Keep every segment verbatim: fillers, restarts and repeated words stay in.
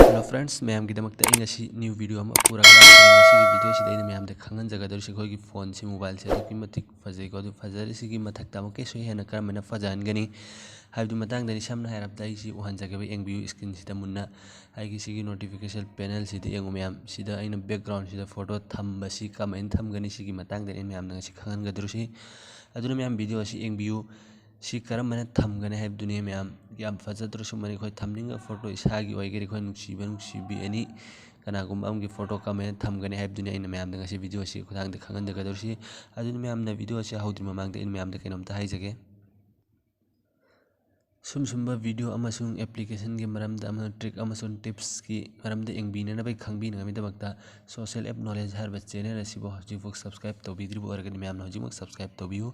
Hello friends, ꯃꯌꯥꯝꯒꯤꯗꯃꯛꯇ ꯑꯩ ꯉꯁꯤ new video ꯑꯃ ꯄꯨꯔꯒ ꯂꯥꯛꯆꯔꯦ꯫ ꯉꯁꯤꯒꯤ video ꯁꯤꯗ ꯑꯩꯅ ꯃꯌꯥꯝꯗ ꯈꯪꯍꯟꯖꯒꯗꯧꯔꯤꯁꯤ ꯑꯩꯈꯣꯏꯒꯤ phone ꯁꯤ, mobile ꯁꯦ ꯑꯗꯨꯛꯀꯤ ꯃꯇꯤꯛ ꯐꯖꯩꯀꯣ꯫ ꯑꯗꯨ ꯐꯖꯔꯤꯁꯤꯒꯤ ꯃꯊꯛꯇ ꯑꯃꯨꯛꯀꯁꯨ ꯍꯦꯟꯅ ꯀꯔꯝꯍꯥꯏꯅ ꯐꯖꯍꯟꯒꯅꯤ ꯍꯥꯏꯕꯗꯨ ꯃꯇꯥꯡꯗꯅꯤ꯫ ꯁꯝꯅ ꯍꯥꯏꯔꯕꯗ ꯑꯩꯁꯤ ꯎꯍꯟꯖꯒꯦꯕ, ꯌꯦꯡꯕꯤꯌꯨ screen ꯁꯤꯗ ꯃꯨꯟꯅ꯫ ꯑꯩꯒꯤ ꯁꯤꯒꯤ notification panel ꯁꯤꯗ ꯌꯦꯡꯉꯨ ꯃꯌꯥꯝ꯫ ꯁꯤꯗ ꯑꯩꯅ background ꯁꯤꯗ photo ꯊꯝꯕꯁꯤ ꯀꯃꯥꯏꯅ ꯊꯝꯒꯅꯤ, ꯁꯤꯒꯤ ꯃꯇꯥꯡꯗ ꯑꯩꯅ ꯃꯌꯥꯝꯗ ꯉꯁꯤ ꯈꯪꯍꯟꯒꯗꯧꯔꯤꯁꯤ꯫ ꯑꯗꯨꯅ ꯃꯌꯥꯝ video ꯑꯁꯤ ꯌꯦꯡꯕꯤꯌꯨ꯫ ꯁꯤ ꯀꯔꯝꯕꯅ ꯊꯝꯒꯅꯤ ꯍꯥꯏꯕꯗꯨꯅꯤ ꯃꯌꯥꯝ꯫ ꯌꯥꯝ ꯐꯖꯗ꯭ꯔꯁꯨ ꯃꯅꯤ ꯑꯩꯈꯣꯏ ꯊꯝꯅꯤꯡꯕ photo ꯏꯁꯥꯒꯤ ꯑꯣꯏꯒꯦꯔꯥ, ꯑꯩꯈꯣꯏ ꯅꯨꯡꯁꯤꯕ ꯅꯨꯡꯁꯤꯕꯤ ꯑꯦꯅꯤ ꯀꯅꯥꯒꯨꯝꯕ ꯑꯃꯒꯤ photo ꯀꯃꯥꯏꯅ ꯊꯝꯒꯅꯤ ꯍꯥꯏꯕꯗꯨꯅꯤ ꯑꯩꯅ ꯃꯌꯥꯝꯗ ꯉꯁꯤ video ꯑꯁꯤ ꯈꯨꯊꯥꯡꯗ ꯈꯪꯍꯟꯖꯒꯗꯧꯔꯤꯁꯤ꯫ ꯑꯗꯨꯅ ꯃꯌꯥꯝꯅ video ꯑꯁꯤ ꯍꯧꯗ꯭ꯔꯤ ꯃꯃꯥꯡꯗ ꯑꯩꯅ ꯃꯌꯥꯝꯗ ꯀꯩꯅꯣꯝꯇ ꯍꯥꯏꯖꯒꯦ꯫ ꯁꯨꯝ ꯁꯨꯝꯕ video ꯑꯃꯁꯨꯡ application ꯒꯤ ꯃꯔꯝꯗ ꯑꯃꯁꯨꯡ trick ꯑꯃꯁꯨꯡ tips ꯀꯤ ꯃꯔꯝꯗ ꯌꯦꯡꯕꯤꯅꯅꯕꯒꯤ ꯈꯪꯕꯤꯅꯕꯒꯤꯗꯃꯛꯇ social app knowledge ꯍꯥꯏꯔꯤꯕ channel ꯑꯁꯤꯕꯨ ꯍꯧꯖꯤꯛꯐꯥꯎ subscribe ꯇꯧꯕꯤꯗ꯭ꯔꯤꯕ ꯑꯣꯏꯔꯒꯗꯤ ꯃꯌꯥꯝꯅ ꯍꯧꯖꯤꯛꯃꯛ subscribe ꯇꯧꯕꯤꯌꯨ꯫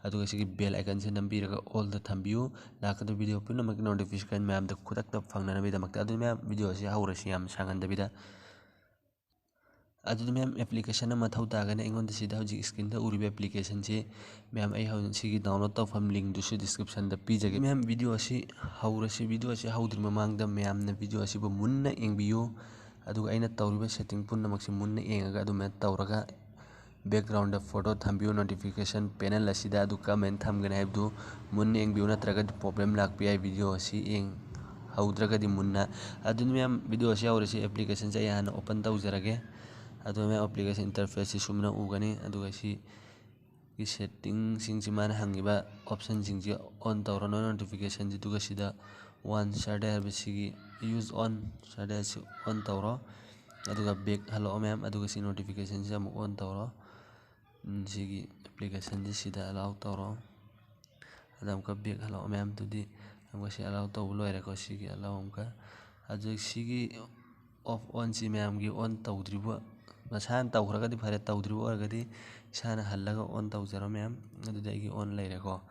ꯑꯗꯨꯒ ꯁꯤꯒꯤ bell icon ꯁꯦ ꯅꯝꯕꯤꯔꯒ all ꯗ ꯊꯝꯕꯤꯌꯨ꯫ ꯂꯥꯛꯀꯗꯕ video ꯄꯨꯝꯅꯃꯛꯀꯤ notification ꯃꯌꯥꯝꯗ ꯈꯨꯗꯛꯇ ꯐꯪꯅꯅꯕꯒꯤꯗꯃꯛꯇ꯫ ꯑꯗꯨ ꯃꯌꯥꯝ, video ꯑꯁꯤ ꯍꯧꯔꯁꯤ ꯌꯥꯝ ꯁꯥꯡꯍꯟꯗꯕꯤꯗ꯫ ꯑꯗꯨꯗ ꯃꯌꯥꯝ application ꯑꯃ ꯃꯊꯧ ꯇꯥꯒꯅꯤ꯫ ꯑꯩꯉꯣꯟꯗ ꯁꯤꯗ ꯍꯧꯖꯤꯛ screen ꯗ ꯎꯔꯤꯕ application ꯁꯤ ꯃꯌꯥꯝ ꯑꯩ ꯍꯧꯖꯤꯛ ꯁꯤꯒꯤ download ꯇꯧꯐꯝ link ꯗꯨꯁꯨ description ꯗ ꯄꯤꯖꯒꯦ꯫ ꯃꯌꯥꯝ video ꯑꯁꯤ ꯍꯧꯔꯁꯤ꯫ Video ꯑꯁꯤ ꯍꯧꯗ꯭ꯔꯤ ꯃꯃꯥꯡꯗ ꯃꯌꯥꯝꯅ video ꯑꯁꯤꯕꯨ ꯃꯨꯟꯅ ꯌꯦꯡꯕꯤꯌꯨ꯫ ꯑꯗꯨꯒ ꯑꯩꯅ ꯇꯧꯔꯤꯕ setting ꯄꯨꯝꯅꯃꯛꯁꯤ ꯃꯨꯟꯅ ꯌꯦꯡꯉꯒ ꯑꯗꯨꯃꯥꯏꯅ ꯇꯧꯔꯒ background ꯗ photo ꯊꯝꯕꯤꯌꯨ notification panel ꯑꯁꯤꯗ꯫ ꯑꯗꯨ ꯀꯔꯝꯍꯥꯏꯅ ꯊꯝꯒꯅꯤ ꯍꯥꯏꯕꯗꯨ ꯃꯨꯟꯅ ꯌꯦꯡꯕꯤꯌꯨ, ꯅꯠꯇ꯭ꯔꯒꯗꯤ problem ꯂꯥꯛꯄ ꯌꯥꯏ video ꯑꯁꯤ ꯌꯦꯡꯍꯧꯗ꯭ꯔꯒꯗꯤ ꯃꯨꯟꯅ꯫ ꯑꯗꯨꯅ ꯃꯌꯥꯝ video ꯑꯁꯤ ꯍꯧꯔꯁꯤ꯫ Application ꯁꯦ ꯑꯩ ꯍꯥꯟꯅ open ꯇꯧꯖꯔꯒꯦ꯫ ꯑꯗꯨꯅ ꯃꯌꯥꯝ application interface ꯁꯤ ꯁꯨꯝꯅ ꯎꯒꯅꯤ꯫ ꯑꯗꯨꯒ ꯁꯤꯒꯤ setting ꯁꯤꯡꯁꯤ ꯃꯥꯅ ꯍꯪꯉꯤꯕ option ꯁꯤꯡꯁꯤ on ꯇꯧꯔꯣ, ꯅꯣꯏ notification ꯁꯤ꯫ ꯑꯗꯨꯒ ꯁꯤꯗ one ꯁꯔꯗꯦ ꯍꯥꯏꯕ ꯁꯤꯒꯤ use on ꯁꯔꯗꯦ ꯑꯁꯤ on ꯇꯧꯔꯣ꯫ ꯑꯗꯨꯒ back ꯍꯜꯂꯛꯑꯣ ꯃꯌꯥꯝ꯫ ꯑꯗꯨꯒ ꯁꯤ notification ꯁꯤ ꯑꯃꯨꯛ on ꯇꯧꯔꯣ꯫ ꯎꯝ, ꯁꯤꯒꯤ application ꯁꯤ ꯁꯤꯗ allow ꯇꯧꯔꯣ꯫ ꯑꯗ ꯑꯃꯨꯛꯀ back ꯍꯜꯂꯛꯑꯣ ꯃꯌꯥꯝ꯫ ꯑꯗꯨꯗꯤ ꯑꯃꯨꯛꯀ ꯁꯤ allow ꯇꯧꯕ ꯂꯣꯏꯔꯦꯀꯣ꯫ ꯁꯤꯒꯤ allow ꯑꯃꯨꯛꯀ꯫ ꯑꯗꯨ ꯁꯤꯒꯤ off on ꯁꯤ ꯃꯌꯥꯝꯒꯤ on ꯇꯧꯗ꯭ꯔꯤꯕ, ꯃꯁꯥꯅ ꯇꯧꯈ꯭ꯔꯒꯗꯤ ꯐꯔꯦ, ꯇꯧꯗ꯭ꯔꯤꯕ ꯑꯣꯏꯔꯒꯗꯤ ꯏꯁꯥꯅ ꯍꯜꯂꯒ on ꯇꯧꯖꯔꯣ ꯃꯌꯥꯝ꯫ ꯑꯗꯨꯗꯤ ꯑꯩꯒꯤ on ꯂꯩꯔꯦꯀꯣ꯫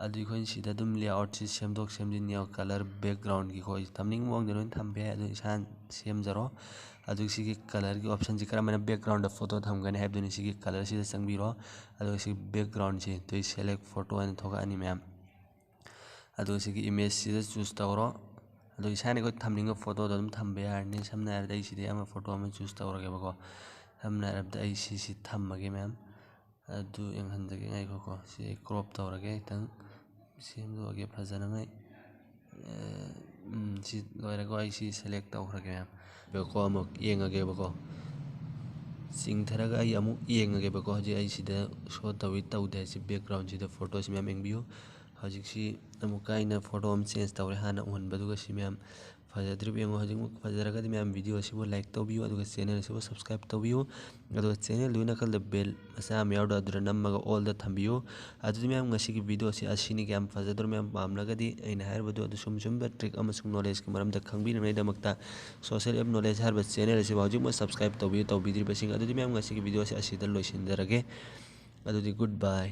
ꯑꯗꯨ ꯑꯩꯈꯣꯏꯅ ꯁꯤꯗ ꯑꯗꯨꯝ layout ꯁꯤ ꯁꯦꯝꯗꯣꯛ ꯁꯦꯝꯖꯤꯟ ꯌꯥꯎ, colour background ꯒꯤ ꯑꯩꯈꯣꯏ ꯊꯝꯅꯤꯡꯕ ꯃꯑꯣꯡꯗ ꯂꯣꯏꯅ ꯊꯝꯕ ꯌꯥꯏ꯫ ꯑꯗꯨ ꯏꯁꯥꯅ ꯁꯦꯝꯖꯔꯣ꯫ ꯑꯗꯨ ꯁꯤꯒꯤ colour ꯒꯤ option ꯁꯤ ꯀꯔꯝꯕꯅ background ꯗ photo ꯊꯝꯒꯅꯤ ꯍꯥꯏꯕꯗꯨꯅꯤ꯫ ꯁꯤꯒꯤ colour ꯁꯤꯗ ꯆꯪꯕꯤꯔꯣ꯫ ꯑꯗꯨꯒ ꯁꯤ background ꯁꯤ ꯑꯗꯨꯏ select photo ꯍꯥꯏꯅ ꯊꯣꯛꯂꯛꯑꯅꯤ ꯃꯌꯥꯝ꯫ ꯑꯗꯨꯒ ꯁꯤꯒꯤ image ꯁꯤꯗ choose ꯇꯧꯔꯣ꯫ ꯑꯗꯣ ꯏꯁꯥꯅ ꯑꯩꯈꯣꯏ ꯊꯝꯅꯤꯡꯕ ꯐꯣꯇꯣꯗꯣ ꯑꯗꯨꯝ ꯊꯝꯕ ꯌꯥꯔꯅꯤ꯫ ꯁꯝꯅ ꯍꯥꯏꯔꯕꯗ ꯑꯩ ꯁꯤꯗꯩ ꯑꯃ ꯐꯣꯇꯣ ꯑꯃ ꯆꯨꯁ ꯇꯧꯔꯒꯦꯕꯀꯣ꯫ ꯁꯝꯅ ꯍꯥꯏꯔꯕꯗ ꯑꯩ ꯁꯤꯁꯤ ꯊꯝꯃꯒꯦ ꯃꯌꯥꯝ꯫ ꯑꯗꯨ ꯌꯦꯡꯍꯟꯖꯒꯦ, ꯉꯥꯏꯈꯣꯀꯣ꯫ ꯁꯤ ꯑꯩ ꯀ꯭ꯔꯣꯞ ꯇꯧꯔꯒꯦ ꯈꯤꯇꯪ꯫ ꯁꯦꯝꯗꯣꯛꯑꯒꯦ ꯐꯖꯅꯉꯥꯏ꯫ ꯑꯦ, ꯎꯝ, ꯁꯤ ꯂꯣꯏꯔꯒ ꯑꯩ ꯁꯤ ꯁꯦꯂꯦꯛ ꯇꯧꯈ꯭ꯔꯒꯦ ꯃꯌꯥꯝ꯫ ꯕꯦꯀꯣ ꯑꯃꯨꯛ ꯌꯦꯡꯉꯒꯦꯕꯀꯣ꯫ ꯆꯤꯡꯊꯔꯒ ꯑꯩ ꯑꯃꯨꯛ ꯌꯦꯡꯉꯒꯦꯕꯀꯣ꯫ ꯍꯧꯖꯤꯛ ꯑꯩ ꯁꯤꯗ ꯁꯣ ꯇꯧꯏ ꯇꯧꯗꯦ ꯍꯥꯏꯁꯤ ꯕꯦꯛꯒ꯭ꯔꯥꯎꯟꯁꯤꯗ ꯐꯣꯇꯣꯁꯤ ꯃꯌꯥꯝ ꯌꯦꯡꯕꯤꯌꯨ꯫ ꯍꯧꯖꯤꯛꯁꯤ ꯑꯃꯨꯛꯀ ꯑꯩꯅ ꯐꯣꯇꯣ ꯑꯃ ꯆꯦꯟꯖ ꯇꯧꯔꯦ ꯍꯥꯟꯅ ꯎꯍꯟꯕꯗꯨꯒ꯫ ꯁꯤ ꯃꯌꯥꯝ ꯐꯖꯗ꯭ꯔꯤꯕ ꯌꯦꯡꯉꯨ꯫ ꯍꯧꯖꯤꯛꯃꯛ ꯐꯖꯔꯒꯗꯤ ꯃꯌꯥꯝ ꯚꯤꯗꯤꯑꯣ ꯑꯁꯤꯕꯨ ꯂꯥꯏꯛ ꯇꯧꯕꯤꯌꯨ, ꯑꯗꯨꯒ ꯆꯦꯅꯦꯜ ꯑꯁꯤꯕꯨ ꯁꯕꯁꯀ꯭ꯔꯥꯏꯕ ꯇꯧꯕꯤꯌꯨ꯫ ꯑꯗꯨꯒ ꯆꯦꯅꯦꯜꯗꯨꯒꯤ ꯅꯥꯀꯜꯗ ꯕꯦꯜ ꯃꯆꯥ ꯑꯃ ꯌꯥꯎꯔꯗꯣ ꯑꯗꯨꯗ ꯅꯝꯃꯒ ꯑꯣꯜꯗ ꯊꯝꯕꯤꯌꯨ꯫ ꯑꯗꯨꯗꯤ ꯃꯌꯥꯝ ꯉꯁꯤꯒꯤ ꯚꯤꯗꯤꯑꯣ ꯑꯁꯤ ꯑꯁꯤꯅꯤ꯫ ꯀꯌꯥꯝ ꯐꯖꯗꯣꯔꯤ ꯃꯌꯥꯝ ꯄꯥꯝꯂꯒꯗꯤ ꯑꯩꯅ ꯍꯥꯏꯔꯤꯕꯗꯨ ꯑꯗꯨ ꯁꯨꯝ ꯁꯨꯝꯕ ꯇ꯭ꯔꯤꯛ ꯑꯃꯁꯨꯡ ꯅꯣꯂꯦꯖꯀꯤ ꯃꯔꯝꯗ ꯈꯪꯕꯤꯅꯕꯒꯤꯗꯃꯛꯇ ꯁꯣꯁꯦꯜ ꯑꯦꯞ ꯅꯣꯂꯦꯖ ꯍꯥꯏꯔꯤꯕ ꯆꯦꯅꯦꯜ ꯑꯁꯤꯕꯨ ꯍꯧꯖꯤꯛꯃꯛ ꯁꯕꯁꯀ꯭ꯔꯥꯏꯕ ꯇꯧꯕꯤꯌꯨ꯫ ꯇꯧꯕꯤꯗ꯭ꯔꯤꯕꯁꯤꯡ ꯑꯗꯨꯗꯤ ꯃꯌꯥꯝ ꯉꯁꯤꯒꯤ ꯚꯤꯗꯤꯑꯣ ꯑꯁꯤ ꯑꯁꯤꯗ ꯂꯣꯏꯁꯤꯟꯖꯔꯒꯦ꯫ ꯑꯗꯨꯗꯤ ꯒꯨꯗ ꯕꯥꯏ꯫